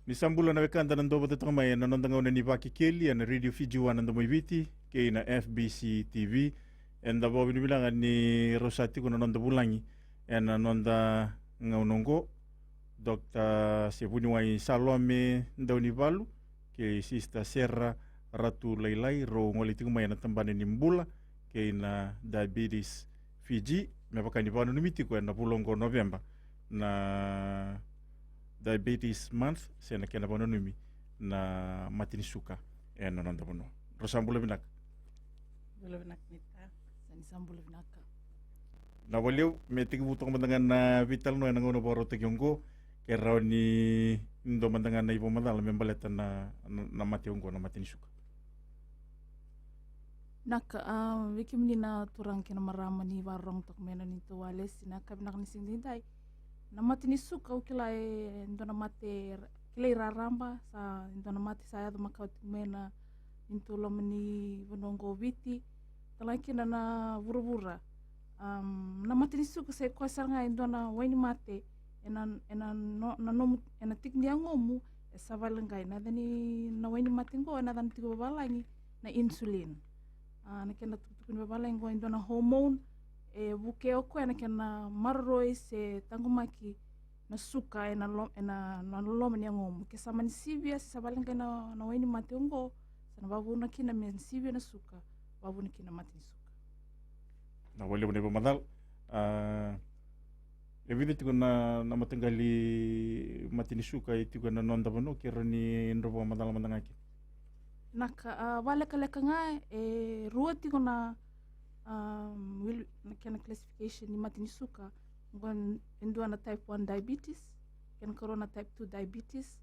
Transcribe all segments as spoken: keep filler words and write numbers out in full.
Ni sa bula na wekada na dau vata toka mai ena noda gauna ni Vakekeli ena Radio Fiji One na Domo i Viti kei na F B C T V. Eda vakavinavinaka ni rau sa tiko na noda vulagi ena noda gauna oqo, Doctor se vuniwai Salome Daunivalu kei Sister Sera Ratulailai, rau gole tiko mai ena tabana ni bula kei na Diabetes Fiji, me vaka ni vakananumi tiko ena vula oqo o Noveba na Diabetes Month, se na kena vakananumi na mate ni suka ena noda vanua. Rau sa bula vinaka. Bula vinaka, Mita. Sa ni sa bula vinaka. Na valeu me tekivu toka mada ga na veitalanoa ena gauna vakarautaki oqo, ke rawa ni dua mada ga na ivakamacala me baleta na, na, na mate oqo, na mate ni suka. Naka, a, vei kemuni na turaga kei na marama ni vakarorogo toka mai ena neitou walesi, na ka vinaka ni siga edaidai. Na mate ni suka au kila e dua na mate ra-, kilai raraba, sa e dua na mate sa yaco makawa tiko mai ena neitou loma ni vanua oqo o Viti, tale ga kina na vuravura. Am, na mate ni suka sa i koya sara ga e dua na wainimate ena, ena no-, na nomu, ena tiki ni yagomu, e savali qai na yaca ni na wainimate oqo, ena yacana tiko vavalagi na insulin. A, na kena tukutuku ni vavalagi oqo e dua na hormone e vukea o koya na kena maroroi se taqomaki na suka ena lo-, ena, na loma ni yagomu. Ke sa mani sivia se savali qai na, na wainimate oqo, sa na vavuna kina me sivia na suka, vavuna kina na mate ni suka. Na valeu na ivakamacala. A, e vica tiko na, na mataqali mate ni suka e tiko ena noda vanua, ke rawa ni dro vakamacala mada ga kina? Naka, a, vakalekaleka ga, e rua tiko na, a, wili-, na kena classification ni mate ni suka. Oqo e dua na type one diabetes, kena karua na type two diabetes.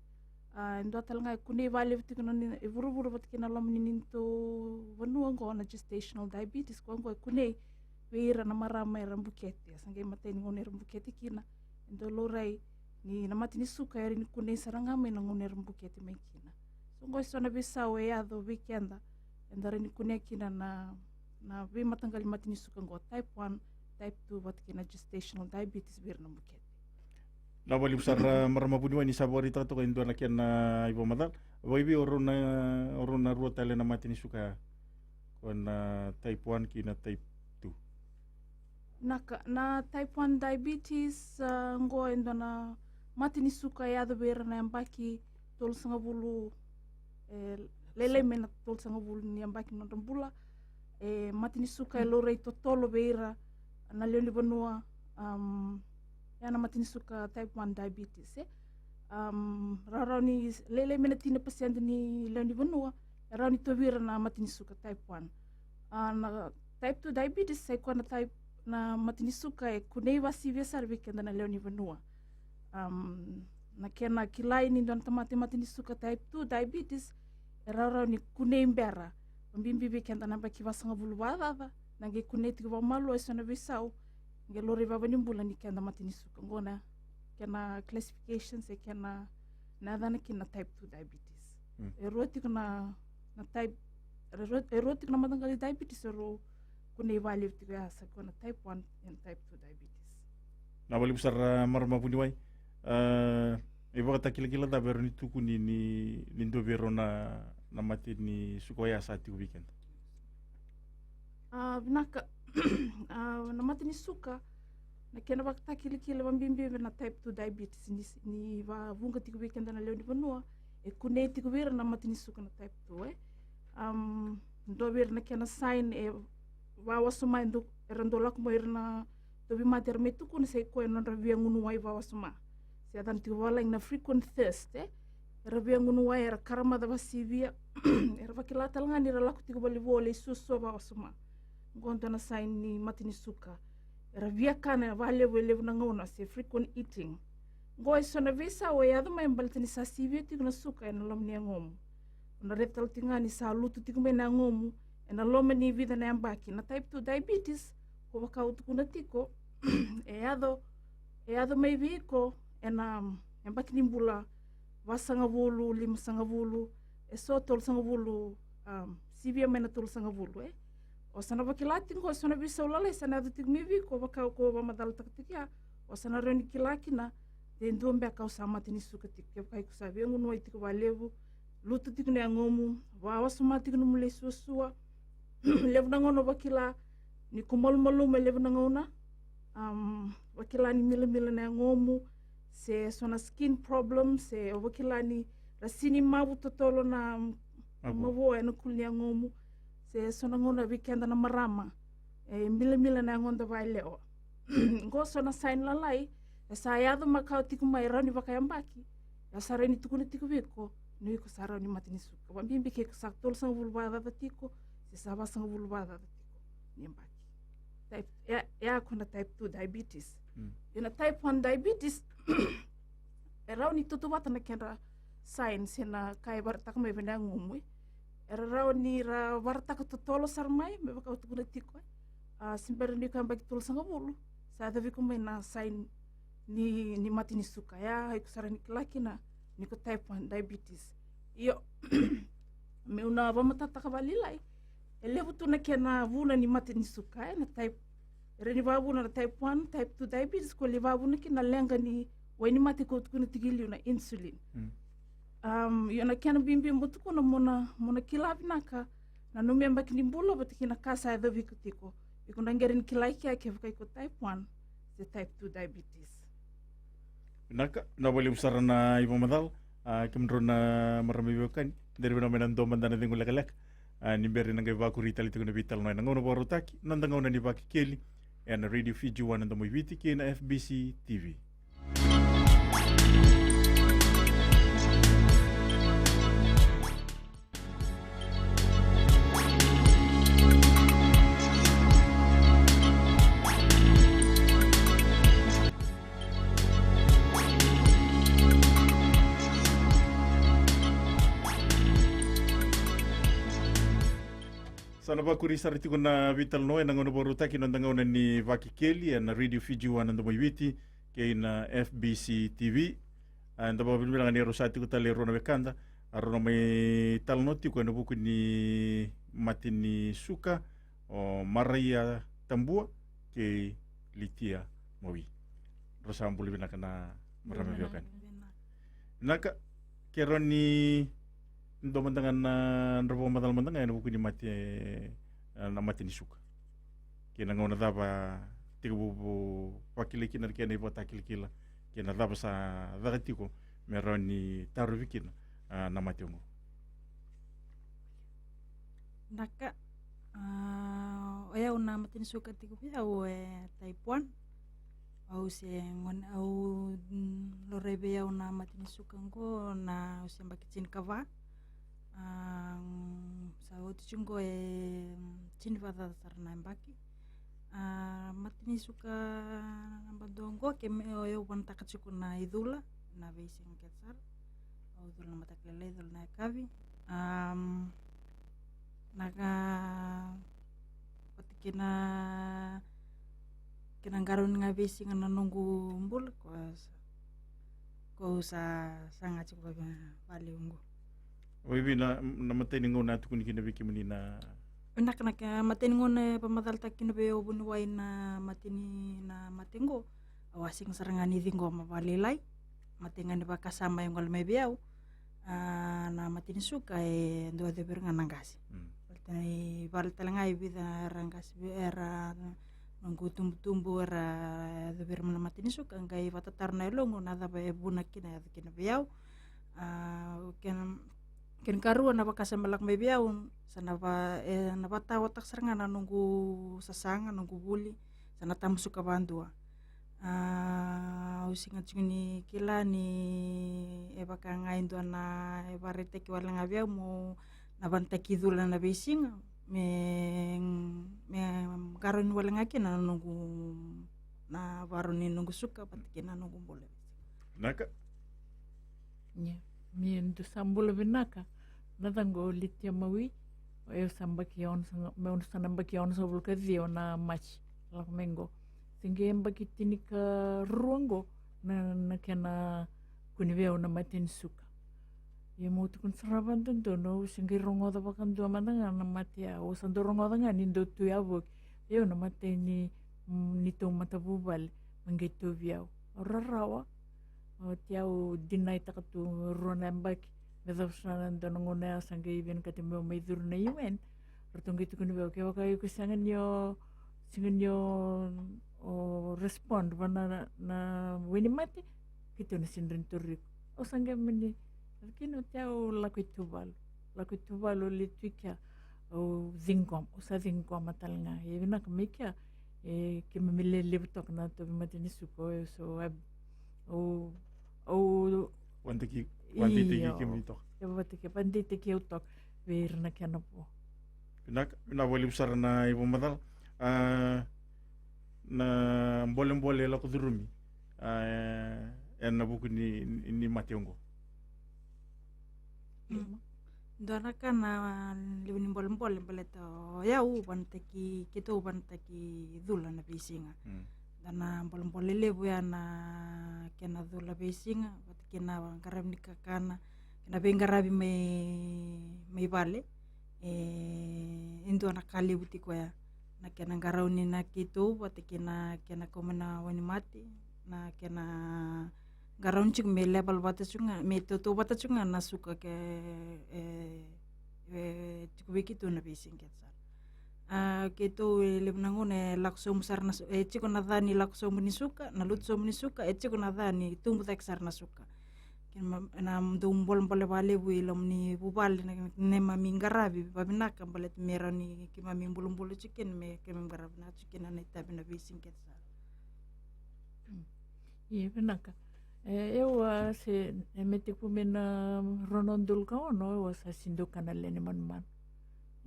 A, e dua tale ga e kunei vakalevu tiko na ni, e vuravura vata kei na loma ni neitou vanua oqo na gestational diabetes, koya oqo e kunei vei ira na marama era bukete, a sa qai matai ni gauna era bukete kina. E dau laurai ni na mate ni suka e rawa ni kunei sara ga mai na gauna era bukete mai kina. So oqo e so na veisau e yaco vei keda, eda rawa ni kunea kina na, na veimataqali mate ni suka oqo, type one, type two vata kei na gestational diabetes vei ira na bukete. Na valeu sara, marama vuniwai, ni sa vakaraitaka toka e dua na kena ivakamacala. Vakaevei o rau na, o rau na rua tale na mate ni suka ya, ko na type one kei na type two? Naka, na type one diabetes, a, oqo e dua na mate ni suka e yaco vei ira na yabaki tolusagavulu, e, lailai mai na tolusagavulu ni yabaki ni nodra bula. E mate ni suka e laurai totolo vei ira na lewe ni vanua, am, ya na mate ni suka type one diabetes, e. Am, rawarawa ni lailai mai na tini na pasede ni lewe ni vanua e rawa ni tauvi ira na mate ni suka type one. A, na type two diabetes sa i koya na type, na mate ni suka e kunei vakasivia sara vei keda na lewe ni vanua. Am, na kena kilai ni dua na tamata e mate ni suka type two diabetes e rawarawa ni kunei bera, vabibi vei keda na yabaki vasagavulu vakacaca, na qai kunei tiko vakamalua e so na veisau, qai laurai vava ni bula ni keda mate ni suka. Oqo na kena classification se kena, na yacana kina na type two diabetes. Mm. E rua tiko na, na type, e rua, e rua tiko na mataqali diabetes e rau kunei vakalevu tiko, ya sa koya na type one and type two diabetes. Na valeu sara, marama vuniwai. A, e ivakatakilakila cava e rawa ni tukuni ni, ni dua vei rau na, na mate ni suka oya sa tiko vei keda? A, vinaka. A, na mate ni suka, na kena ivakatakilakila vabibi na type two diabetes ni, ni vavuqa tiko vei keda na lewe ni vanua, e kunei tiko vei ira na mate ni suka na type two, e. Am, dua vei ira na kena sign e vakawasoma, e dau, era dau lako mai ira na tauvimate era mai tukuna, sa i koya na nodra viagunu wai vakawasoma, se yacana tiko vavalagi na frequent thirst, e. Era viagunu wai, era karamaca vakasivia, era vakila tale ga ni ra lako tiko valenivolavola, e suasua vakawasoma. Oqo dua na sign ni mate ni suka. Era via kana vakalevu e levu na gauna, se frequent eating. Oqo e so na veisau e yaco mai baleta ni sa sivia tiko na suka ena loma ni yagomu. O na raica tale tiko ga ni sa lutu tiko mai na yagomu ena loma ni vica na yabaki. Na type two diabetes, ko vaka au tukuna tiko, e yaco, e yaco mai vei iko ena, um, yabaki ni bula vasagavulu, limasagavulu, e so tolusagavulu, um, sivia mai na tolusagavulu, e. O sa na vakila tiko e so na veisau lalai sa na yaco tiko mai vei iko, vaka ko vakamacalataka tiko ya, o sa na rawa ni kila kina Se dua beka au sa mate ni suka tiko, kevaka iko sa via gunu wai tiko vakalevu, lutu tiko na yagomu, vakawasoma tiko nomu lai suasua. Levu na gauna vakila ni ko malumalumu, e levu na gauna, um, vakila ni milamila na yagomu, se so na skin problem, se o vakila ni ra sini mavu totolo na mavoa ena kulu ni yagomu, se so na gauna vei keda na marama e milamila na yagoda vakalewa. Qo so na sign lalai e sa yaco makawa tiko mai, e rawa ni vakayabaki. E sa rawa ni tukuna tiko vei iko ni iko sa rawa ni mate ni suka, vakabibi ke iko sa tolusagavulu vakacaca tiko se sa vasagavulu vakacaca tiko ni yabaki. Type, e, e a ko na type two diabetes. Mm. Io na type one diabetes e rawa ni tautauvata na kedra sign se na ka e vakaraitaka mai vei na yagomu. Era rawa ni ra vakaraitaka totolo sara mai, me vaka au tukuna tiko, e, a, se bera ni ko yabaki tolusagavulu sa yacovi iko mai na sign ni, ni mate ni suka. E a iko sa rawa ni kila kina ni ko type one diabetes. Io, meu na vakamatatataka vakalailai, e levu tu na kena vuna ni mate ni suka, e, na type, e rawa ni vakavuna na type one, type two diabetes, ko lai vakavuna kina na leqa ni wainimate ko tukuna tiko i liu, na insulin. Mm. Um, io na kena bibi mo tukuna, mo na, mo na kila vinaka na nomu yabaki ni bula vata kei na ka sa yacovi iko tiko. Iko na qai rawa ni kila i kea kevaka iko type one se type two diabetes. Vinaka, vinaka vakalevu sara na ivakamacala. A, kemudrau na marama veiwekani, dere vinaka mai na dua mada na cegu lekaleka. A, ni bera ni na qai vakuri tale tiko na veitalanoa ena gauna vakarautaki, noda gauna ni Vakekeli ena Radio Fiji One na Domo i Viti kei na F B C T V. Sa na vakuri sara tiko na veitalanoa ena gauna vakarautaki, noda gauna ni Vakekeli ena Radio Fiji One na Domo i Viti kei na F B C T V. A, eda vakavinavinaka ni rau sa tiko tale e rua na wekada, a rau na mai talanoa tiko ena vuku ni mate ni suka, o Maraia Tabua kei Litia Mawi. Rau sa bula vinaka na marama veiwekani. Vinaka, ke rau ni dua mada ga na drau vakamacala mada ga ena vuku ni mate, e, na mate ni suka. Kei na gauna cava tekivu vakilai kina na kena ivakatakilakila, kei na cava sa caka tiko me rawa ni tarovi kina, a, na mate oqo. Vinaka, a, o yau na mate ni suka tiko vei au e type one. Au se gone, au, mm, laurai vei au na mate ni suka oqo na au se yabaki tinikava. A, mm, sa oti tiko oqo e, mm, tinivakacaca sara na yabaki. A, mate ni suka naba dua oqo ke me, o yau vanataka tiko na icula na veisiga kece sara. Au cula na mataka lailai, cula na yakavi. Am, na ka vata kei na, kei na qarauni ga veisiga na noqu bula, ko sa, ko sa saga tiko valevu oqo. O i vei na, na imatai ni gauna a tukuni kina vei kemuni na? Vinaka, na ka imatai ni gauna e vakamacalataki kina vei au vuniwai na mate ni, na mate oqo, au a sega sara ga ni ciqoma vakalailai. Mate ga ni vakasama e gole mai vei au, a, na mate ni suka e dau yacovi ira ga na qase. Mm. Baleta ni vale tale ga e vica era qase, era noqu tubutubu era yacovi ira na mate ni suka, qai vakatataro na yaloqu na cava e vuna kina yaco kina vei au. A, kena, kena karua na vakasama lako mai vei au, sa na va, e, na vakataotaka sara ga na noqu sasaga, noqu vuli, sa na tamusuka vakadua. A, au sega tiko ni kila ni e vaka ga e dua na, e vakaraitaki wale ga vei au meu na vanataki icula na veisiga me, me qarauni wale ga kina na noqu, na vakarau ni noqu suka vata kei na noqu bula. Vinaka. Ia, ni dou sa bula vinaka. Na yacaqu o Litia Mawi. O yau sa yabaki onosaga, me onosagavulu ka ciwa na Maji lako mai qo. Se qai yabaki tinikarua qo na, na kena kune vei au na mate ni suka. Ia meu tukuna sara vakadodonu, au se qai rogoca vakadua mada ga na mate ya, au sa dau rogoca ga ni dau tu yavoki. Ia au na imatai ni, mm, neitou matavuvale me qai tauvi au. Au rarawa, Oti au dinaitaka tu rua na yabaki, me cava sara na dua na gauna ya sa qai vinakati meu mai curu na U N. Ratou qai tukuna vei au, kevaka iko sega ni o, sega ni o, o respond vua na, na wainimate, keitou na sega ni rawa ni tauri iko. Au sa qai mani, kina oti au lako i Tuvalu. Lako i Tuvalu, au lai tu i kea, au ciqoma, au sa ciqoma tale ga. E vinaka mai kea, e keimami lelevu toka na tauvimate ni suka, e so, au, au, au vakadeitaki, vakadeitaki, io, kemuni toka. E vakadeitaki, vakadeitaki au toka vei ira na kena vo. Vinaka, vinaka vakalevu sara na ivakamacala. A, na bolebole lako curumi, a, ena vuku ni, ni, ni mate oqo. Mm. Dua na ka na levu ni bolebole baleta o yau vanataki, keitou vanataki cula na veisiga. Mm. Dua na bolebole levu ya na kena cula veisiga, vata kei na qaravi ni kakana, kei na veiqaravi mai, mai vale. E, e dua na ka levu tiko ya na kena qarauni na keitou vata kei na kena kau mai na wainimate, na kena qarauni tiko me level vata tiko ga, me tautauvata tiko ga na suka ke, e, e tiko vei keitou na veisiga kece sara. A, keitou e levu na gauna e lako sobu sara na su-, e tiko na ca ni lako sobu ni suka, na lutu sobu ni suka, e tiko na ca ni tubu cake sara na suka. Kei na, na dau bolebole vakalevu i loma ni vuvale na, na neimami qaravi vavinaka baleta me rawa ni keimami bulubulu tiko kina, me keimami qaravi vinaka tiko kina na itavi na veisiga kece sara. Ia vinaka. E, au a se, e me tekivu mai na rua na udolu ka ono, au a sa sega ni dau kana lewe ni manumanu.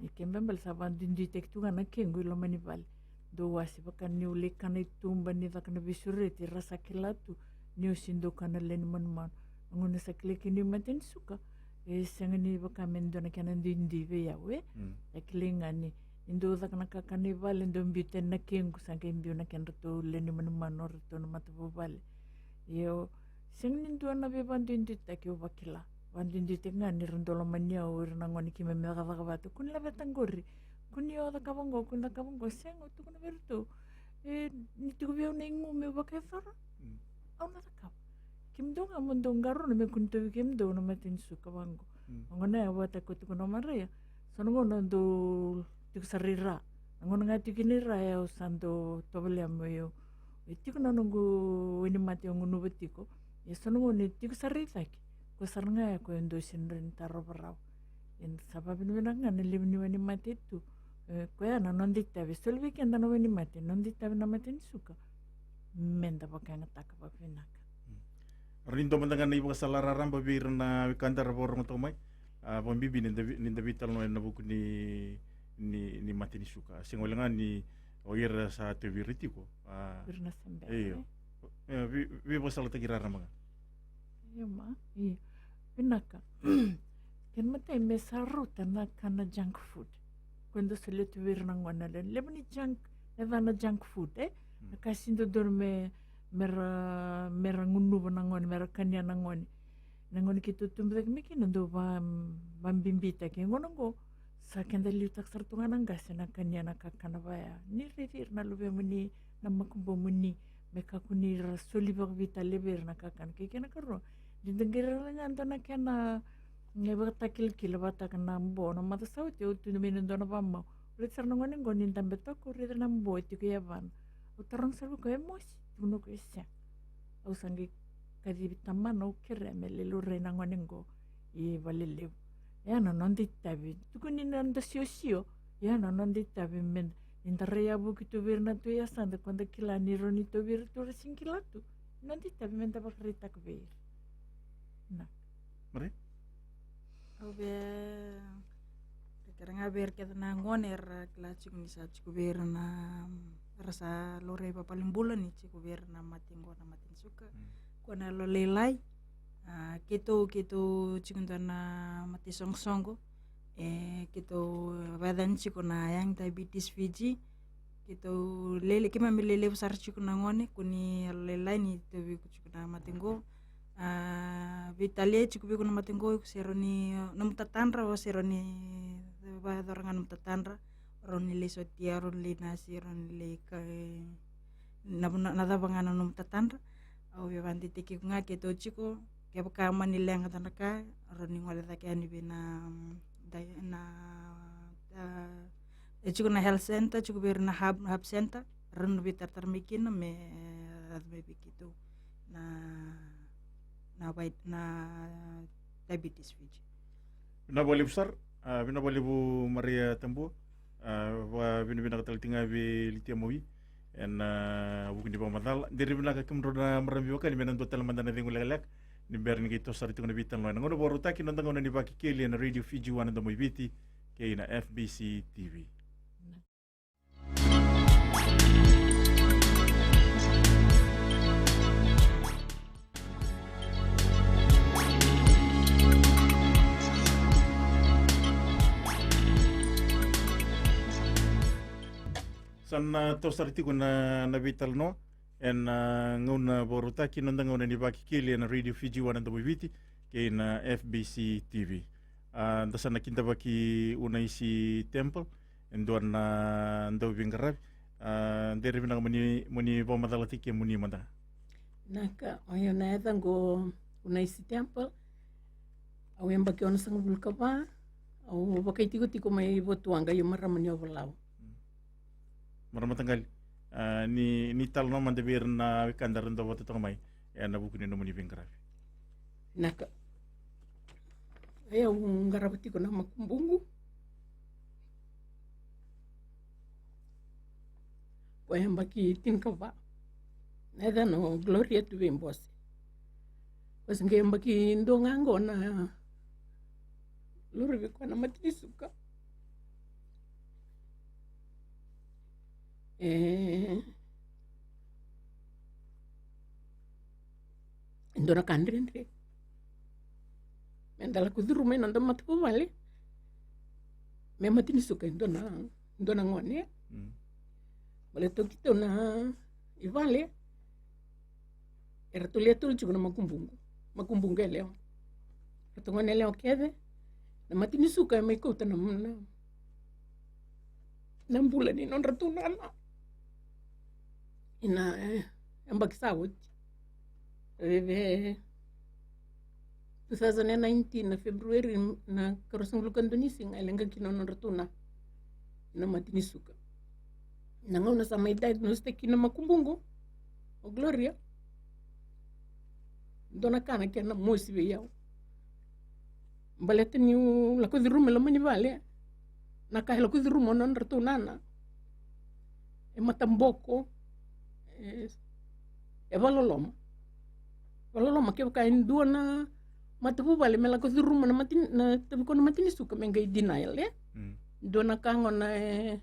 E ke bale sa vakaduiduitaki tu ga na kequ i loma ni vale. Dau wase vaka niu lai kana i tuba ni caka na veisureti, ra sa kila tu niu sega ni dau kana lewe ni manumanu. Na gauna sa kilai kina niu mate ni suka, e sega ni vaka me dua na kena duidui vei au, e. Mm. E kilai ga ni, ni dau caka na kakana i vale, dau biu tani na kequ, sa qai biu na kedratou lewe ni manumanu o ratou na matavuvale. Io, sega ni dua na veivakaduiduitaki au vakila. Vakaduiduitaki ga ni ra dau lomani au ira na gone, keimami cakacaka vata. Kua ni laveta qori, kua ni o cakava qo, kua ni cakava qo. Sega, au tukuna vei iratou, e, ni tiko vei au na igu meu vakayacora, mm, au na cakava. Kemudou ga mo dou qarauna me kua ni tauvi kemudou na mate ni suka vaqo. Mm. Na gauna ya vata ko tukuna o Maraia, so na gauna dau tiko sara i ra. Na gauna ga tiko kina i ra, e, au sa dau tovolea meu, e tiko na noqu wainimate au gunuva tiko. Ia so na gauna e tiko sara i cake, ko sara ga ya ko e dau sega ni rawa ni tarova rawa. Ia sa vakavinavinaka ga na levu ni wainimate tu. E, koya na noda itavi, soli vei keda na wainimate, noda itavi na mate ni suka, meda vakayagataka vakavinaka. Mm. Rawa ni dua mada ga na ivakasala raraba vei ira na wekada ra vakarorogo toka mai. A, vakabibi ni da vei-, ni da veitalanoa ena vuku ni, ni, ni mate ni suka. Sega wale ga ni o ira sa tauvi ira tiko. A, ira na sebera, io, e? E, vei-, veivakasalataki raraba ga. Io ma, io. Vinaka. Kena matai me sa rauta na kana junk food. Ko da solia tu vei ira na gone, levu ni junk, e ca na junk food, e? Mm. Na ka sega ni dodonu me, me ra, me ra gunuva na gone, me ra kania na gone. Na gone keitou tubu cake mai kina dau va, vabibitaki. Gona oqo, sa keda liutaka sara tu ga na qase na kania na kakana vaya. Ni raici ira na luvemuni, na makubomuni, me kakua ni ra soli vakaveitalia vei ira na kakana. Kei kena karua, ni da qai raica ga dua na kena, e, vakatakilakila, vakataka na bo, na macawa sa oti au tu mai na dua na vakamau. Raica sara na gone oqo ni dabe toka, au raica na bo e tiko e yavana. Au taroga sara vei koya, e mosi? Tukuna o koya, e sega. Au sa qai kacivi tamana, au kerea me lai laurai na gone oqo i valelevu. Ia na noda itavi, tukuni na noda siosio. Ia na noda itavi me, ni da raiyavuki tu vei ira na tui yasada, ko da kila ni rawa ni tauvi ira tu, ra sega ni kila tu. Noda itavi meda vakaraitaka vei ira. Na. Maria? Au via kerea ga vei ira kece na gone era kila tiko ni sa tiko vei ira na, era sa laurai vavalibula ni tiko vei ira na mate qo, na mate ni suka. Mm. Ko na yalolailai, a, keitou, keitou tiko dua na mate soqosoqo. E, keitou vakayacani tiko na Young Diabetes Fiji. Keitou lele, keimami lelevu sara tiko na gone, ko ni yalolailai ni tauvi iko tiko na mate qo. A, veitalia tiko vei iko na mate qo, iko se rawa ni, nomu tatadra, o se rawa ni vakayacora ga nomu tatadra. O rawa ni lai sotia, o rawa ni lai nasi, o rawa ni lai ka, na, na, na cava ga na nomu tatadra. Au via vakadeitaki iko ga keitou tiko, kevaka mani leqa dua na ka, rawa ni gole cake yani vei na, mm, dai-, na, ah, e tiko na health center, tiko vei ira na hub, hub center, rawa ni veitaratara mai kina me, eh, yaco mai vei keitou na, na vai-, na Diabetes Fiji. Vinaka vakalevu sara, ah, vinaka vakalevu Maria Tabua, ah, vakavinavinaka tale tiko ga vei Litia Maui ena, ah, vuku ni vakamacala. Dere vinaka kemudrau na marama veiwekani, me na dua tale mada na cegu lekaleka ni bera ni qai toso sara tiko na veitalanoa ena gauna vakarautaki, noda gauna ni Vakekeli ena Radio Fiji One, na Domo i Viti, kei na F B C T V. Sa na toso sara tiko na, na veitalanoa ena, ah, gauna vakarautaki, noda gauna ni Vakekeli ena Radio Fiji One, na Domo i Viti, kei na F B C T V. Ah, da sa na kidavaki Unaisi Temple, e dua na dauveiqaravi. Ah, dere vinaka mo ni, mo ni vakamacalataki kemuni mada. Vinaka, o yau na yacaqu o Unaisi Temple. Au yabaki onosagavulu ka va, au vakaitikotiko mai Votuaqa, io marama ni Ovalau. Mm. Marama mataqali, ah, ni, ni talanoa mada vei ira na wekada era dau vata toka mai ena vuku ni nomuni veiqaravi. Vinaka. Au qarava tiko na makubuqu. Ko yabaki tinikava. Na yacana o Gloria Tuveibose. Ko se qai yabaki dua ga qo na lori vei koya na mate ni suka. E, e dua na ka dredre. Me da lako curuma e noda matavuvale me mate ni suka e dua na, dua na gone. Mm. Baleta o keitou na i vale, eratou lewe tolu tiko na makubuqu. Makubuqu yalewa. Eratou gone yalewa kece. Na mate ni suka e mai kauta na, na, na bula ni nodratou nana. Ina, e, yabaki sa oti. Veve two thousand and nineteen na February, na karua sagavulu ka dua ni siga, e leqa kina o nodratou na, na mate ni suka. Na gauna sa mai diagnose-taki kina makubuqu o Gloria, dua na ka na kena mosi vei au. Baleta niu lako curuma e loma ni vale, na ka e lako curuma o nodratou nana, e mataboko, e, e vakaloloma. Vakaloloma kevaka e dua na matavuvale me lako curuma na mate ni, na tavi koya na mate ni suka me qai denial, e? Mm. Dua na ka gona e,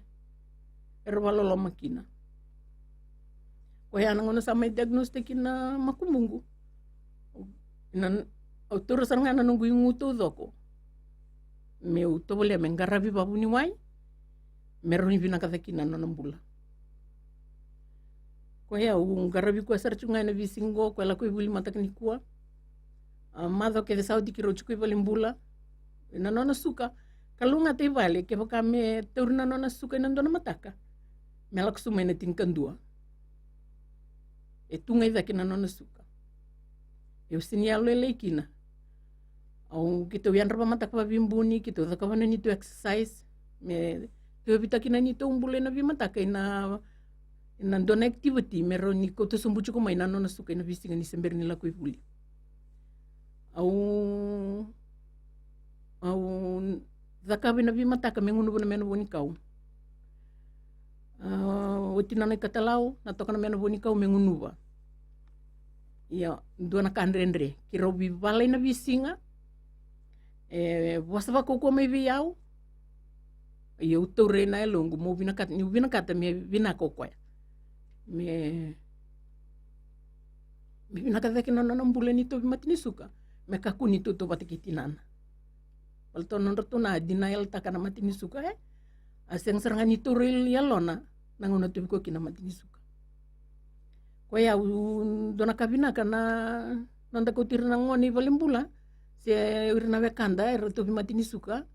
era vakaloloma kina. Koya na gauna sa mai diagnose-taki kina makubuqu, na, au taura sara ga na noqu igu taucoko meu tovolea me qaravi vavuniwai me rawa ni vinaka cake kina na nona bula. Koya au qaravi koya sara tiko ga ena veisiga qo, koya lako i vuli mataka nikua. A, macawa kece sa oti keirau tiko i valenibula. Na nona suka, kalougata i vale, kevaka me tauri na nona suka ena dua na mataka, me lako sobu mai na tinikadua. E tu ga i cake na nona suka. Au sega ni yalolailai kina. Au, keitou yadra vakamataka vakaveibuni, keitou cakava na neitou exercise, me tauyavutaki na neitou bula ena veimataka, ina, ina dua na activity me rawa ni kauta sobu tiko mai na nona suka ena veisiga ni se bera ni lako i vuli. Au, au cakava ena veimataka me gunuva na mena vuanikau. A, oti na nona ikatalau, na toka na mena vuanikau me gunuva. Ia, dua na ka dredre, keirau veivala ena veisiga, e vosa vakaukauwa mai vei au. Ia au taura na yaloqu meu vinakata, niu vinakata me vinaka o koya. Me, me vinaka cake na nona bula ni tauvi mate ni suka, me kakua ni tautauvata kei tinana. Baleta o nodratou na denial-taka na mate ni suka, e? A sega sara ga ni taura i yalona na gauna tauvi koya kina na mate ni suka. Koya au, dua na ka vinaka na noda kauti ira na gone i valenibula, se o ira na wekada era tauvi mate ni suka.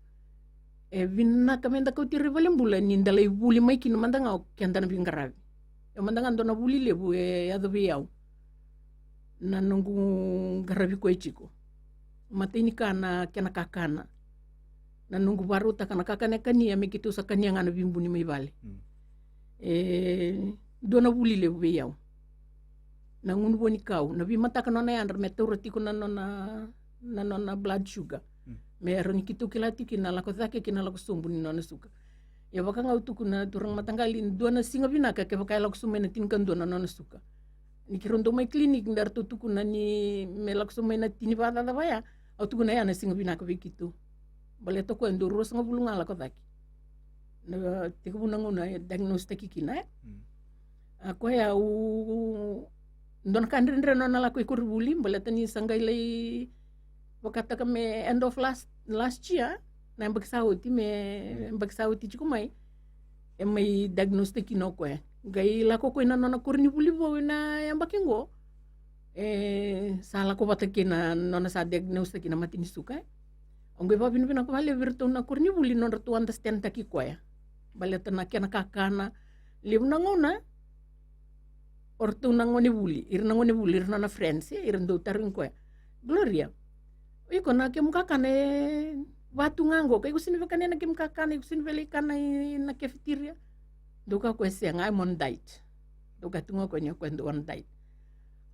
E vinaka meda kauti ira i valenibula ni da lai vuli mai kina mada ga o keda na veiqaravi. E mada ga dua na vuli levu e yaco vei au. na noqu qaravi koya tiko. Matai ni ka na kena kakana. Na noqu varautaka na kakana e kania me keitou sa kania ga na vibuni mai vale. E dua na vuli levu vei au. Na gunu vua ni kau, na vimataka nona yadra me taura tiko na nona, na nona blood sugar. Me rawa ni keitou kila tiko kina lako cake kina lako sobu ni nona suka. Ia vaka ga au tukuna turaga mataqali, dua na siga vinaka kevaka e lako sobu mai na tinikadua na nona suka. Ni keirau dau mai clinic da ratou tukuna ni me lako sobu mai na tini vakacaca vaya, au tukuna ya na siga vinaka vei keitou. Baleta koya dau ruasagavulu ga lako cake. Na tekivu na gauna e diagnose taki kina, e. A koya au dua na ka dredre nona lako i koronivuli, baleta ni sa qai lai vakataka me end of last, last year, na yabaki sa oti, me yabaki sa oti tiko mai. E mai diagnose taki kina o koya. Qai lako koya na nona koronivuli vou ena yabaki qo. E sa lako vata kei na nona sa diagnose taki na mate ni suka, e. Au qai vakavinavinaka vakalevu vei iratou na koronivuli nodratou understand taki koya. Baleta na kena kakana, levu na gauna o ratou na gonevuli, ira na gonevuli, ira na nona friends, e, ira dau tarogi koya, Gloria, o iko na kemu kakana e vatu ga qo, ka iko sini via kania na kemu kakana, iko sini via lai kana i na cafeteria? Dau kaya o koya, sega, I'm on diet. Dau kaya tu ga o koya ni o koya dau on diet.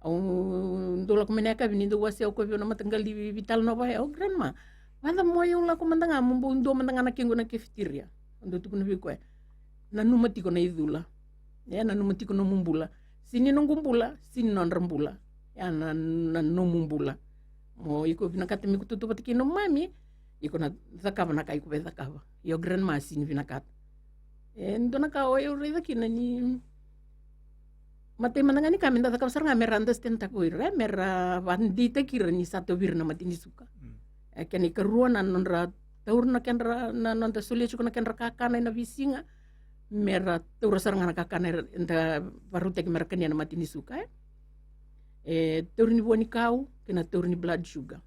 Au dau lako mai na yakavi ni dau wasea o koya vei au na mataqali veitalanoa vaya, o grandma, vacava mo au lako mada ga mo bau dua mada ga na kequ na cafeteria? Au dau tukuna vei koya, nanuma tiko na icula. E, nanuma tiko nomu bula. Sini noqu bula, sini nodra bula. Ya na, na nomu bula. Mo iko vinakata me iko tautauvata kei nomu mami, iko na cakava na ka iko via cakava. Io grandma, sini vinakata. E dua na ka o yau raica kina ni matai mada ga ni ka me da cakava sara ga me ra understand taka o ira, e, me ra vakadeitaki ira ni sa tauvi ira na mate ni suka. E kena ikarua na nodra taura na kedra, na noda solia tiko na kedra kakana ena veisiga, me ra taura sara ga na kakana era, eda varautaki me ra kania na mate ni suka, e. E tauri ni vua ni kau kei na tauri ni blood sugar.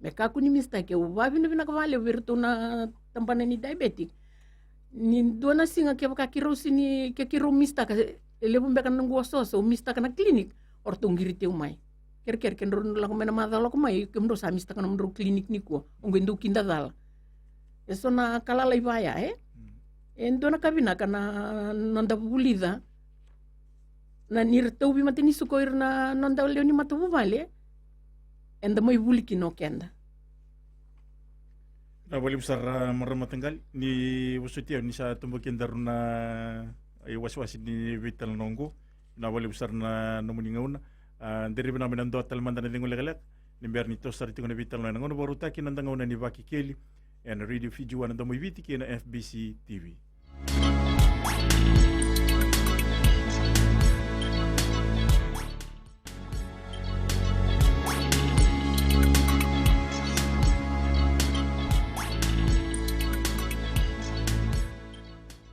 Me kakua ni mistake, au vakavinavinaka vakalevu vei iratou na tabana ni diabetic. Ni dua na siga kevaka keirau sini, ke keirau mistaka, e levu beka na noqu osooso, au mistaka na clinic, o ratou qiriti au mai. Kerekere ke drau lako mai na macawa lako mai, kemudrau sa mistaka nomudrau clinic nikua. Au qai dau kidacala. E so na ka lalai vaya, e? E dua na ka vinaka na noda vulica na ni ra tauvi mate ni suka o ira na noda lewe ni matavuvale, eda mai vuli kina o keda. Vinaka vakalevu sara, a, marama mataqali, ni vosoti au ni sa toboki kedaru na iwasewase ni veitalanoa oqo. Vinaka vakalevu sara na nomuni gauna. A, dere vinaka me na dua tale mada na cegu lekaleka ni bera ni toso sara tiko na veitalanoa ena gauna vakarautaki, na noda gauna ni Vakekeli ena Radio Fiji One, na Domo i Viti kei na F B C T V.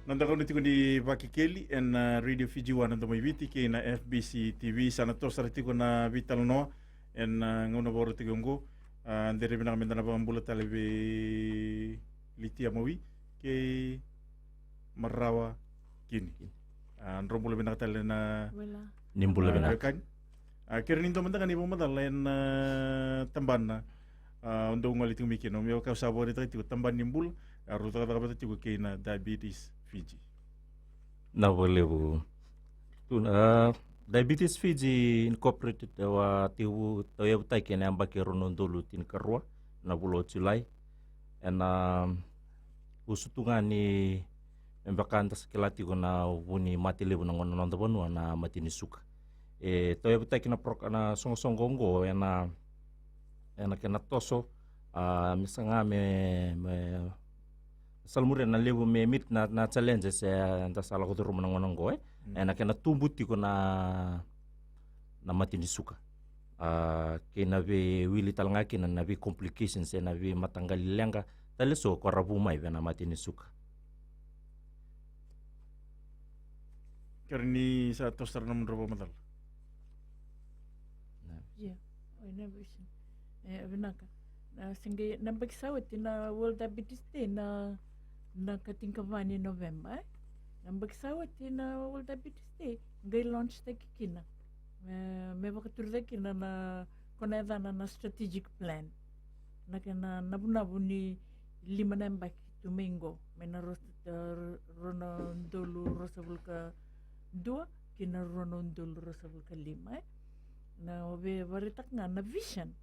Na noda gauna tiko ni Vakekeli ena, a, Radio Fiji One, na Domo i Viti kei na F B C T V, sa na toso sara tiko na veitalanoa ena, a, gauna vakarautaki oqo. A, dere vinaka me da na vakabula tale vei Litia Mawi kei Marawa Kini. A, drau bula vinaka tale na, ni bula, a, vinaka, wekani. A, kerea ni dua mada ga na ivakamacala ena, a, tabana, a, o dau gole tiko mai kina, me vaka au sa vakaraitaka tiko, tabana ni bula, a, rau cakacaka vata tiko kei na Diabetes Fiji. Vinaka vakalevu. Tu na, a, Diabetes Fiji Incorporated, e, a tekivu, tauyavutaki ena yabaki e rua na udolu tinikarua, na vula o Julai. Ena, a, usutu ga ni me vaka da sa kila tiko na vu ni mate levu na gone, na noda vanua, na mate ni suka. E tauyavutaki na pro-, na soqosoqo oqo ena, ena kena toso, a, me saga me, me salamuria na levu me meet na, na challenges eda sa lako curuma na gauna oqo, e. Ena kena tubu tiko na, na mate ni suka. A, kei na veiwili tale ga kina na vei complications, e, na veimataqali leqa tale eso ko ra vu mai vei na mate ni suka. Kerea ni sa toso sara na nomudrau vakamacala. Ia, oi, na vision. E, vinaka. Na, se qai, na yabaki sa oti na World Diabetes Day na, na ka tinikava ni November, e? Na yabaki sa oti na World Diabetes Day, qai launch taki kina. Me, me vakaturi cake kina na, ko na yacana na strategic plan. Na kena navunavu ni lima na yabaki tu mai qo, mai na ro-, rua na udolu ruasagavulu ka dua ki na rua na udolu ruasagavulu ka lima, e. Na o via vakaraitaka ga na vision.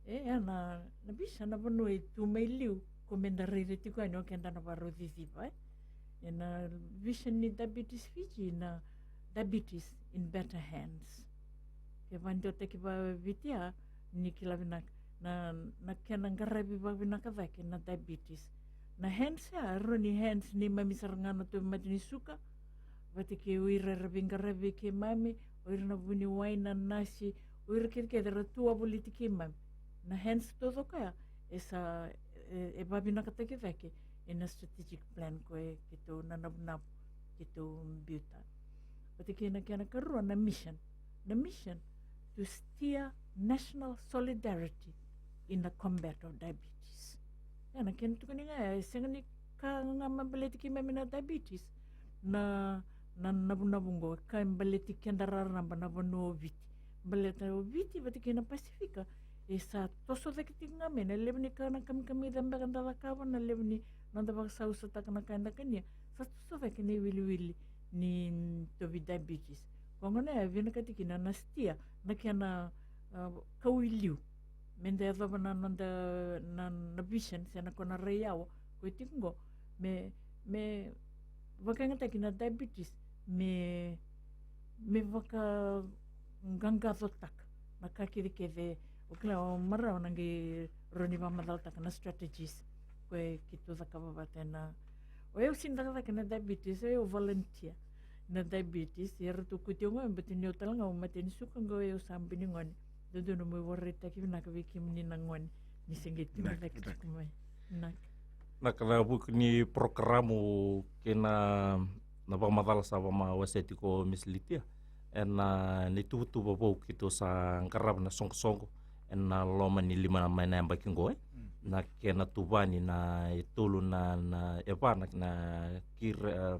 E, e, na, na vision na vanua e tu mai liu, ko meda raica tiko yani o keda na vakarau ciciva, e. E na vision ni Diabetes Fiji na diabetes in better hands. Ke vakadewataki vakaViti ya, ni kila vinaka, na, na kena qaravi vakavinaka cake na diabetes. Na hands ya, e rawa ni hands neimami sara ga na tauvimate ni suka, vata kei o ira era veiqaravi vei keimami, o ira na vuniwai, na nasi, o ira kecekece era tu wavoliti keimami. Na hands taucoko ya, e sa, e, e vakavinakataki cake ena strategic plan koya keitou na navunavu keitou biuta. Vata kei na kena karua na mission. Na mission to steer national solidarity in the combat of diabetes. Ya na kena tukuni ga, e sega ni ka ga me baleti keimami na diabetes. Na, na navunavu qo, ka e baleti keda raraba na vanua o Viti. Baleta o Viti vata kei na Pasifika, e sa toso cake tiko ga mai na levu ni ka na kamikamica beka da cakava, na levu ni noda vakasausataka na ka eda kania, sa toso cake na iwiliwili ni, mm, tauvi diabetes. Koya gona e vinakati kina na steer, na kena, ah, kau i liu. Meda yacova na noda, na, na vision, se na kona rai yawa, koya tiko qo, me, me vakayagataki na diabetes, me, me vakaqaqacotaka na ka kecekece. O kila, o marau na qai rawa ni vakamacalataka na strategies koya keitou cakava vata ena, o yau sega ni cakacaka na diabetes, o yau volunteer na diabetes, ia ratou kauti au ga, baleta ni o tale ga o mate ni suka qo, o yau sa bini gone. Dodonu meu vakaraitaki vinaka vei kemuni na gone ni se qai tiko cake tiko mai. Vinaka. Na ka na vuku ni porokaramu kei na, na vakamacala sa vakamawasea tiko o Miss Litia, ena, na ituvatuva vou keitou sa qarava na soqosoqo ena loma ni lima na, mai na yabaki qo, e. Mm. Na kena tuvani na e tolu na, na e va na, na key, eh,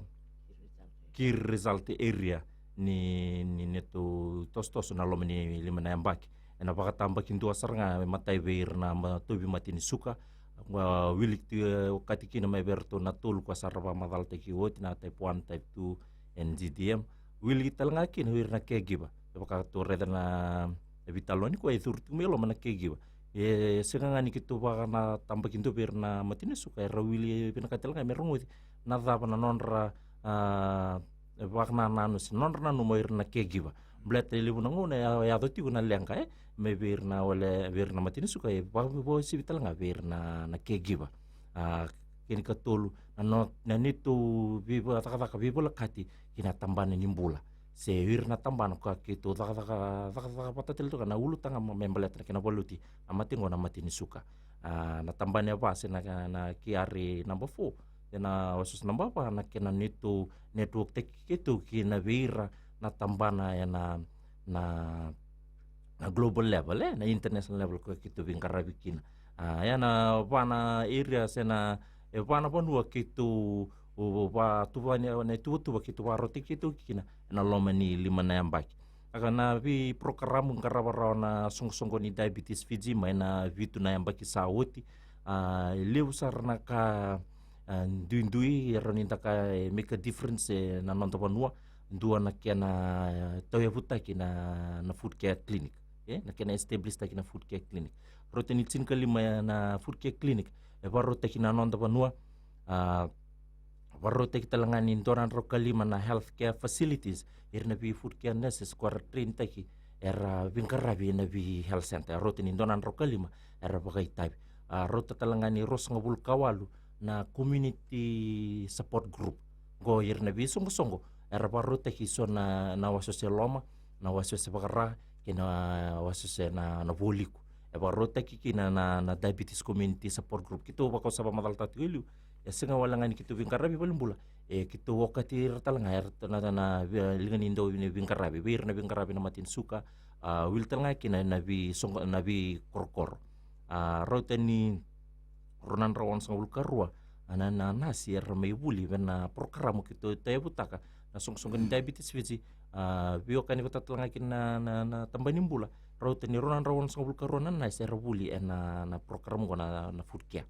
key result area ni, ni neitou tosotoso na loma ni lima na yabaki. Ena vakatabakidua sara ga, e matai vei ira na ma-, tauvimate ni suka, a, wili, e, okati kina mai vei iratou na tolu ka sa ra vakamacalataki oti, na type one, type two, and G D M. Wili tale ga kina vei ira na caregiver. E vaka tou raica na, na veitalanoa nikua, e curu tiko mai loma na caregiver. E sega ga ni keitou vaka na tabakidua vei ira na mate ni suka, era wili vinakati tale ga me rogoci na cava na nodra, a, vakanananu se nodra nanuma o ira na caregiver. Baleta e levu na gauna e ya-, yaco tiko na leqa, e, mai vei ira na, wale, vei ira na mate ni suka, e vakauasivi tale ga vei ira na, na caregiver. A, kena ikatolu, na no-, na neitou veivakacakacaka veivolekati kei na tabana ni bula. Se ira na tabana ka keitou cakacaka, cakacaka vata tale tu ga na ulutaga me baleta na kena valuti na mate qo na mate ni suka. A, na tabana e va se na, na K R A number four, ena wasewase number va, na kena neitou network taki keitou kina vei ira na tabana ena, na, na global level, e, na international level ka keitou veiqaravi kina. A, ia na va na area se na, e va na vanua keitou, o, o vakatuvani, na ituvatuva keitou vakarautaki keitou kina ena loma ni lima na yabaki. A, ka na veiporokaramu qarava rawa na soqosoqo ni Diabetes Fiji mai na vitu na yabaki sa oti. A, e levu sara na ka, a, duidui e rawa ni da kaya e make a difference ena noda vanua. Dua na kena, a, tauyavutaki na, na food care clinic. E, na kena establish taki na food care clinic. Rauta ni tinikalima na food care clinic e vakarautaki na noda vanua. A, vakarautaki tale ga ni dua na drau ka lima na healthcare facilities, ira na vei food care nurses ko era train taki, era veiqaravi ena vei health center. Rauta ni dua na drau ka lima era vakaitavi. A, rauta tale ga ni ruasagavulu ka walu na community support group. Qo ira na veisoqosoqo era vakarautaki eso na, na wasewase loma, na wasewase vakara, kei na wasewase na, na voliku. E vakarautaki kina na, na diabetes community support group. Keitou vaka au sa vakamacalataka tiko e liu, e sega wale ga ni keitou veiqaravi valenibula, e keitou okati ira tale ga era na, na, na vei-, liga ni dau vei-, veiqaravi, vei ira na veiqaravi na mate ni suka, a, wili tale ga kina na veisoqo, na veikorokoro. A, rauta ni rua na drau onosagavulu ka rua na, na nasi era mai vuli vei na porokaramu keitou tauyavutaka na soqosoqo ni Diabetes Fiji. A, veiwekani vata tale ga kina na, na, na tabana ni bula, rauta ni rua na drau onosagavulu ka rua na nurse era vuli ena, na program oqo na, na food care.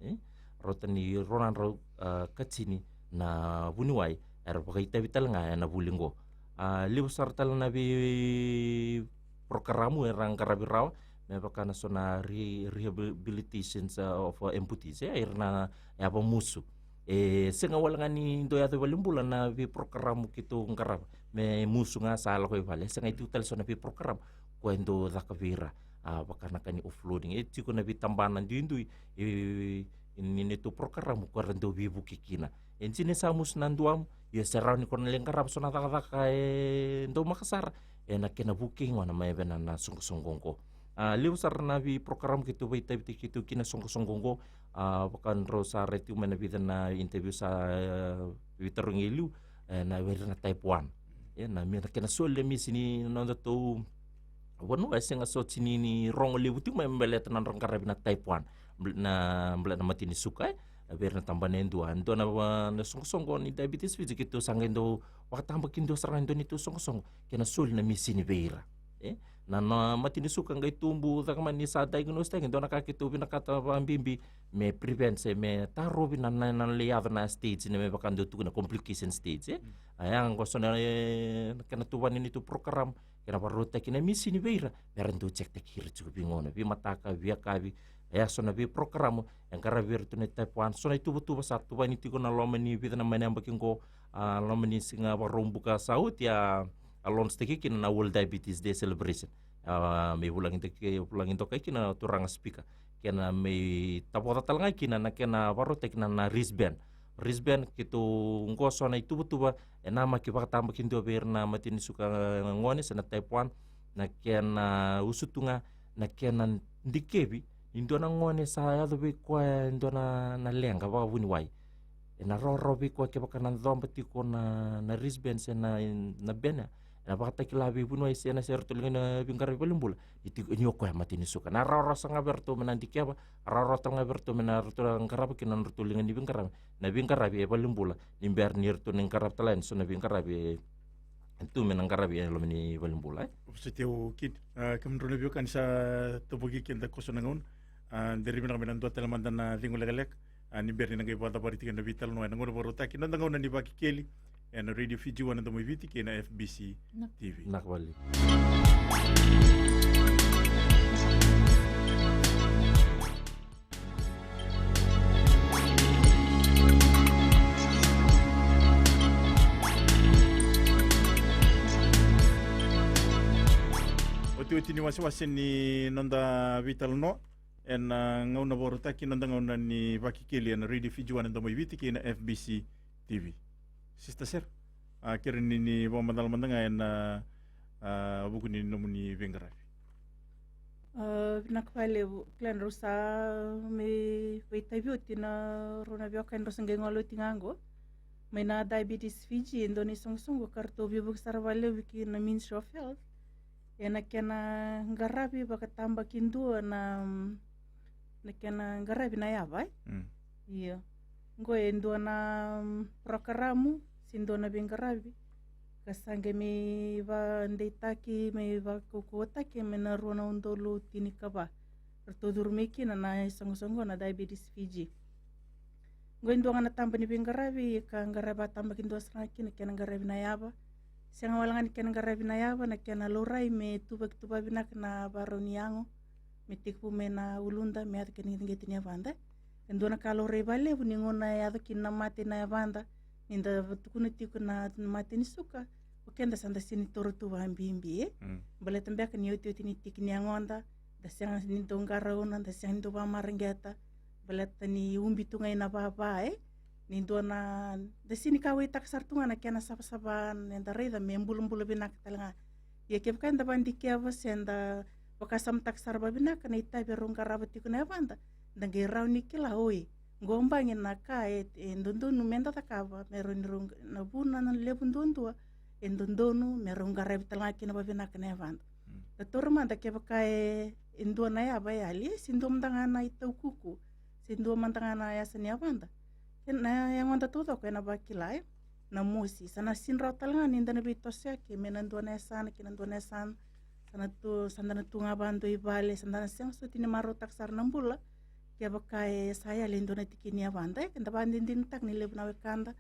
E? Rauta ni rua na drau, a, ka tini na vuniwai era vakaitavi tale ga ena vuli oqo. A, levu sara tale na vei program era qaravi rawa, me vaka na so na re-, rehabilitations, a, of, a, amputees, e, ira na yava musu. E sega wale ga ni dau yaco i valenibula na vei program keitou qarava me musu ga sa lako i vale. E sega, e tiko tale so na vei program ko e dau caka vei ira, a, vaka na ka ni offloading. E tiko na vei tabana duidui, e, ni neitou program ko era dau veivuke kina. E dina ni sa musu na duamu, ia se rawa ni ko na lai qarava so na cakacaka e dau maka sara ena kena vukei gona mai vei na, na soqosoqo oqo. A, levu sara na vei program keitou vakaitavitaki keitou kina soqosoqo oqo. A, vaka drau sa rai tiko mai na vica na interview sa, e, veitarogi e liu, e, na vei ira na type one. E, na, me na kena soli na misini na nodatou vanua, e sega soti ni, ni rogo levu tiko mai me baleta na nodra qaravi na type one. Bal-, na, bal-, na mate ni suka, e, vei ira na tabana e dua. Dua na, na soqosoqo ni Diabetes Fiji keitou sa qai dau vakatabakidua sara ga e dua neitou soqosoqo kei na soli na misini vei ira. E, na, na mate ni suka qai tubu cake mai ni sa diagnose taki, dua na ka keitou vinakata vakabibi me prevent se me tarovi na, na, na lai yaco na stage, na me vaka dau tukuni na complication stage, e. Mm. A, ya qo so na, e, na kena tuvani neitou program, kena vakarautaki na misini vei ira me ra dau check taki ira tiko veigauna, veimataka, veiyakavi. E, ya so na vei program e qaravi ira tu na type one, so na ituvatuva sa tuvani tiko na loma ni vica na mai na yabaki oqo, a, loma ni siga Vakaraubuka sa oti, a, a launch taki kina na World Diabetes Day celebration. A, me vulagi dokai, vulagi dokai kina na turaga speaker. Kena me tavoca tale ga kina na kena vakarautaki na, na wristband. Wristband keitou qo so na ituvatuva e namaki vakatabakidua vei ira na mate ni suka gone se na type one, na kena usutu ga, na kena dikevi ni dua na gone sa yaco vei koya e dua na, na leqa vakavuniwai. Ena rawarawa vei koya kevaka na coba tiko na, na wristband se na, na band ya. Ena vakatakila vei vuniwai se na, se ratou liga ni veiqaravi valenibula ni tiko, ni o koya mate ni suka. Na rawarawa sara ga vei ratou me na dikeva, a rawarawa tale ga vei ratou me na ratou qarava kina na nodratou liga ni veiqaravi na veiqaravi e valenibula, ni bera ni ratou na qarava tale yani so na veiqaravi e tu me na qaravi e loma ni valenibula, e. Vosoti au kina, a, kemudrau na veiwekani sa toboki keda koso na gauna. A, deri vinaka me na dua tale mada na cegu lekaleka, a, ni bera ni na qai vakacavari tiko na veitalanoa ena gauna vakarautaki, noda gauna ni Vakekeli ena Radio Fiji One, na Domo i Viti, kei na F B C T V. Vinaka vakalevu. Otioti ni wasewase ni noda veitalanoa ena gauna vakarautaki, noda gauna ni Vakekeli ena Radio Fiji One, na Domo i Viti, kei na F B C T V. Sister Sera, a, kere ni, ni vakamacala mada ga ena, a, vuku ni nomuni veiqaravi. A, vinaka vakalevu. Kila ni rau sa mai vakaitavi oti na rua na veiwekani rau sa qai gole oti ga qo mai na Diabetes Fiji, e dua na isoqosoqo ka ratou veivuke sara vakalevu kina na Ministry of Health ena kena qaravi vakatabakidua na, na kena qaravi na yava, e? Mm. Io. Qo e dua na, mm, parokaramu se dua na veiqaravi ka sa qai mai vakadeitaki, mai vakaukauwataki mai na rua na udolu tinikava. Ratou curu mai kina na isoqosoqo na Diabetes Fiji. Qo e dua ga na taba ni veiqaravi ka qaravi vakatabakidua sara ga kina kena qaravi na yava. Sega wale ga ni kena qaravi na yava, na kena laurai me tuvaki tu vakavinaka na vakarau ni yago, me tekivu mai na uluda me yaco kina iqeqeta ni yavada. E dua na ka laurai vakalevu ni gauna e yaco kina na mate na yavada, ni da tukuna tiko na mate ni suka, o keda sa da sega ni toro tu vakabibi, e? Mm. Baleta beka ni otioti ni tiki ni yagoda, da sega ni dau qarauna, da sega ni dau vakamareqeta, baleta ni ubi tu ga ina vava, e? Ni dua na, da sega ni kauwaitaka sara tu ga na kena savasava, eda raica me bulabula vinaka tale ga. Ia kevaka eda vakadikeva se da vakasamataka sara vakavinaka na itavi e rau qarava tiko na yavada, da qai rawa ni kila, oi, qo bagi na ka e, e dodonu me da cakava, me rau ni rau, na vuna na levu duadua e dodonu me rau qaravi tale ga kina vakavinaka na yavada. Mm. Da taura mada kevaka e, e dua na yava e yali, e se dua mada ga na itaukuku, se dua mada ga na yasa ni yavada, kei na yagoda taucoko ena vakila, e? na mosi. Sa na sega rawa tale ga ni da na veitosoyaki me na dua na yasana kei na dua na yasana. Sa na tu, sa da na tu ga vakadua i vale, sa da na sega soti ni marautaka sara na bula. Kevaka e sa yali e dua na tiki ni yavada, e, ke da vakadinadinataka ni levu na wekada,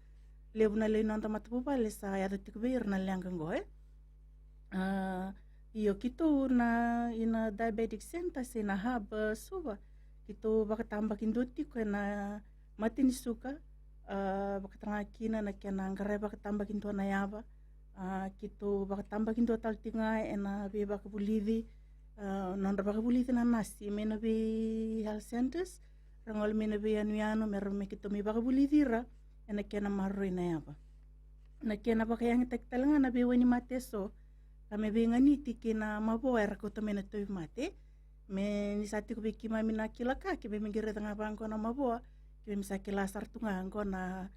levu na lewe ni noda matavuvale sa yaco tiko vei ira na leqa oqo, e. A, io, keitou na, ina Diabetic Center se na Hub, e, Suva, keitou vakatabakidua tiko ena mate ni suka, a, vakatalega kina na kena qaravi vakatabakidua na yava. A, keitou vakatabakidua tale tiko ga ena veivakavulici, a, nodra vakavulici na nasi mai na vei health centers, ra gole mai na veiyanuyanu me ra, me keitou mai vakavulici ira ena kena maroroi na yava. Na kena vakayagataki tale ga na veiwainimate eso, ka me veiganiti kei na mavoa era kauta mai na tauvimate. Me ni sa tiko vei keimami na kila ka, keimami qai raica ga vaqo na mavoa, keimami sa kila sara tu ga qo na,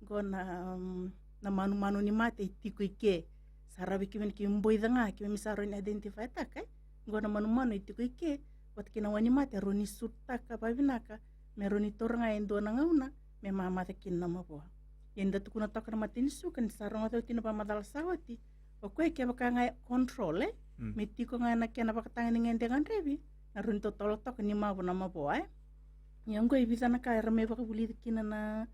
qo na, mm, na manumanu ni mate e tiko i ke. Sa rawa vei keimami ni keimami boica ga, keimami sa rawa ni identify-taka, e. Qo na manumanu e tiko i ke, vata kei na wainimate, rawa ni sutaka vavinaka, me rawa ni taura ga e dua na gauna me mamaca kina na mavoa. Ia ni da tukuna toka na mate ni suka, ni sa rogoca oti na vakamacala sa oti, o koya kevaka ga e control, e, mm, me tiko ga na kena vakataga ni gade gadrevi, na rawa ni totolo toka ni mavu na mavoa, e. Ia oqo e vica na ka era mai vakavulici kina na,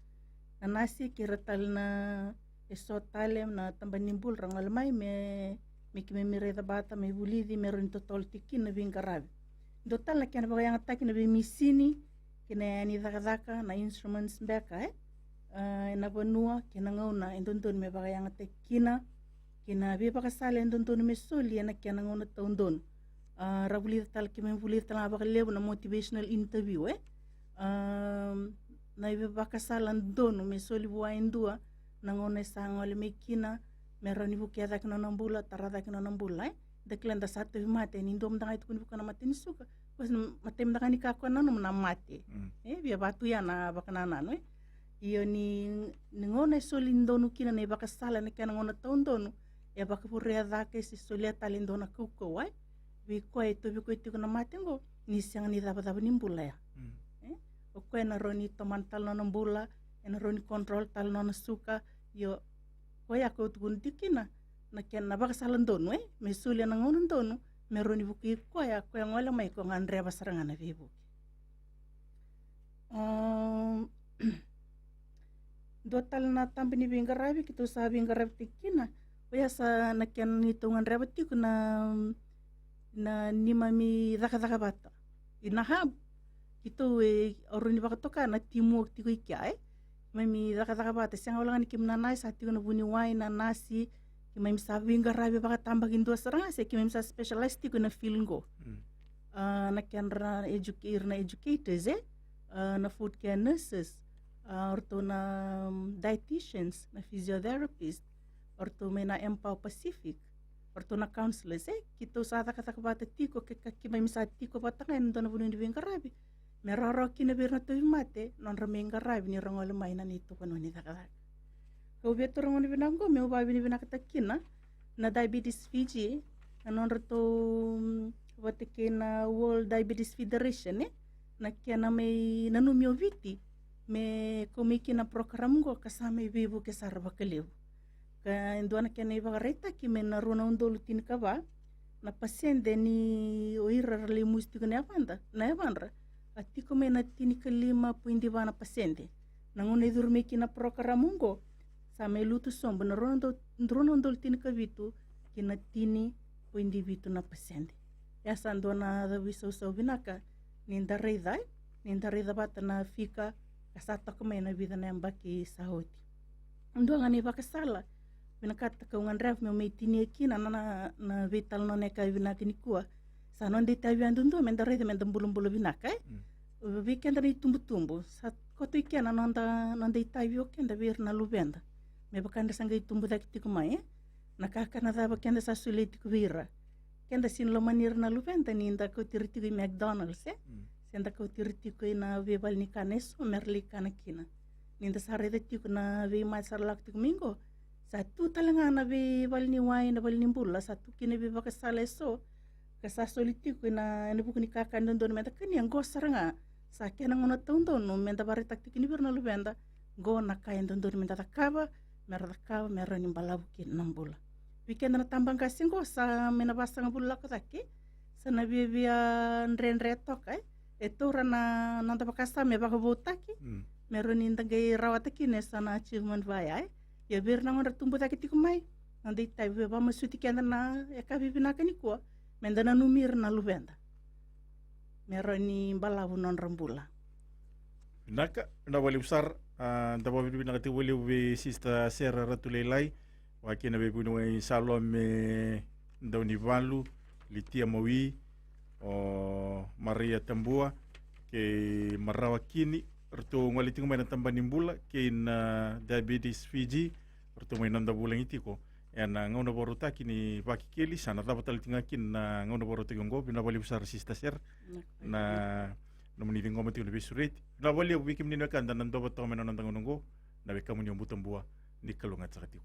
na nasi kei ira tale na eso tale na tabana ni bula ra gole mai me, me keimami raica vata, me vulici, me rawa ni totolo tiko kina na veiqaravi. Dua tale na kena vakayagataki na veimisini kei na yani cakacaka, na instruments beka, e, a, ena vanua kei na gauna e dodonu me vakayagataki kina, kei na veivakasala e dodonu me soli ena kena gauna taudonu. A, ra vulica tale, keimami vulica tale ga vakalevu na motivational interview, e. A, na veivakasala donu me soli vua e dua na gauna e sa gole mai kina, me rawa ni vukea cake nona bula, tara cake nona bula, e. Da kila da sa tauvimate, ni dua mada ga e tukuni vuka na mate ni suka, koya sa na matai mada ga ni ka koya nanuma na mate. Mm. E, via vatu ya na vakanananu, e. Io ni, ni gauna e soli donu kina na ivakasala ena kena gauna taudonu, e vakavurea cake se solia tale e dua na kaukauwa, e. Vei koya e tauvi koya tiko na mate oqo, ni sega ni cavacava ni bula ya. Mm. E? O koya ena rawa ni tomana tale nona bula, ena rawa ni control tale nona suka, io, koya kau tukuna tiko kina, na kena vakasala donu, e? Me solia na gauna donu, me rawa ni vukei koya, koya gole mai ko gadreva sara ga na veivuke. Am, dua tale na taba ni veiqaravi keitou sa veiqaravi tiko kina. Oya sa na kena neitou gadreva tiko na, na neimami cakacaka vata. Ina Hub, keitou e, au rawa ni vakatoka na teamwork tiko i kea, e. Keimami cakacaka vata, sega wale ga ni keimami na nasi, sa tiko na vuniwai, na nasi, keimami sa veiqaravi vakatabakidua sara ga, se keimami sa specialize tiko ina field qo. Mm. A, na kedra educa-, ira na educators, e? A, na food care nurses, a, o ratou na, mm, dietitians, na physiotherapist, o ratou mai na Empower Pacific, o ratou na counselors, e? Keitou sa cakacaka vata tiko, ke ka keimami sa tiko vata ga ena dua na vanua ni veiqaravi, me rawarawa kina vei ira na tauvimate nodra mai qaravi ni ra gole mai na neitou vanua ni cakacaka. Kau via taura na gauna vinaka oqo meu vakavinavinakataka kina na Diabetes Fiji, na nodratou, mm, vata kei na World Diabetes Federation, e, na kena mai nanumi o Viti me kau mai kina na program oqo, ka sa mai veivuke sara vakalevu. Ka e dua na kena ivakaraitaki me na rua na udolu tinikava na pasede ni o ira ra lemusi tiko na yavadra, na yavadra, a tiko mai na tinikalima poidi va na pasede. Na gauna e curu mai kina na program oqo, sa mai lutu sobu na rua na udolu, rua na udolu tinikavitu ki na tini poidi vitu na pasede. Ia sa dua na cavuisausau vinaka ni da raica, ni da raica vata na fika ka sa toka mai na vica na yabaki sa oti. Dua ga na ivakasala vinakata kau gadreva meu mai tinia kina na, na, na veitalanoa na yakavi vinaka nikua. Sa noda itavi yadudua me da raica me da bulabula vinaka, e? Mm. Vei keda na itubutubu, sa koto i kea na noda, noda itavi o keda vei ira na luveda. Me vaka da sa qai tubu cake tiko mai, e? Na kakana cava keda sa solia tiko vei ira. Keda sega ni lomani ira na luveda ni da kauti ira tiko i McDonald's, e? Mm. Se da kauti ira tiko ina veivale ni kana eso me ra lai kana kina. Ni da sa raica tiko na veimate sa ra lako tiko mai qo, sa tu tale ga na veivale ni wai, na vale ni bula, sa tu kina veivakasala eso ka sa soli tiko ina, ena vuku ni kakana dodonu me da kania. Qo sara ga sa kena gauna taudonu me da vakaraitaka tiko kina vei ira na luveda, qo na ka e dodonu me da cakava, me ra cakava me rawa ni balavu kina na bula. Vei keda na tabaqase qo sa mai na vasagavulu lako cake, sa na viavia dredre toka e, e taura na noda vakasama me vakavoutaki, me rawa ni da qai rawata kina e so na achievement vaya e. Ia vei ira na gone ra tubu cake tiko mai, na noda itavi me vakamasuti keda na yakavi vinaka nikua, me da nanumi ira na luveda me rawa ni balavu nodra bula. Vinaka, vinaka vakalevu sara. A, da vakavinavinaka tiko vakalevu vei Sister Sera Ratuleilai, vakakina vei vuniwai Salome Daunivalu, Litia Mawi, o Maria Tabua kei Marawa Kini, ratou gole tiko mai na Tabana ni Bula kei na Diabetes Fiji, ratou mai noda vulagi tiko ena gauna vakarautaki ni Vakekeli. Sa na cava tale tiko ga kina na gauna vakarautaki oqo. Vinaka vakalevu sara Sister Sera na nomuni ciqoma tiko na veisureti. Vinaka vakalevu vei kemuni na wekada na dua vata toka mai na noda gauna oqo, na wekamuni o Butabua ni kalougata saka tiko.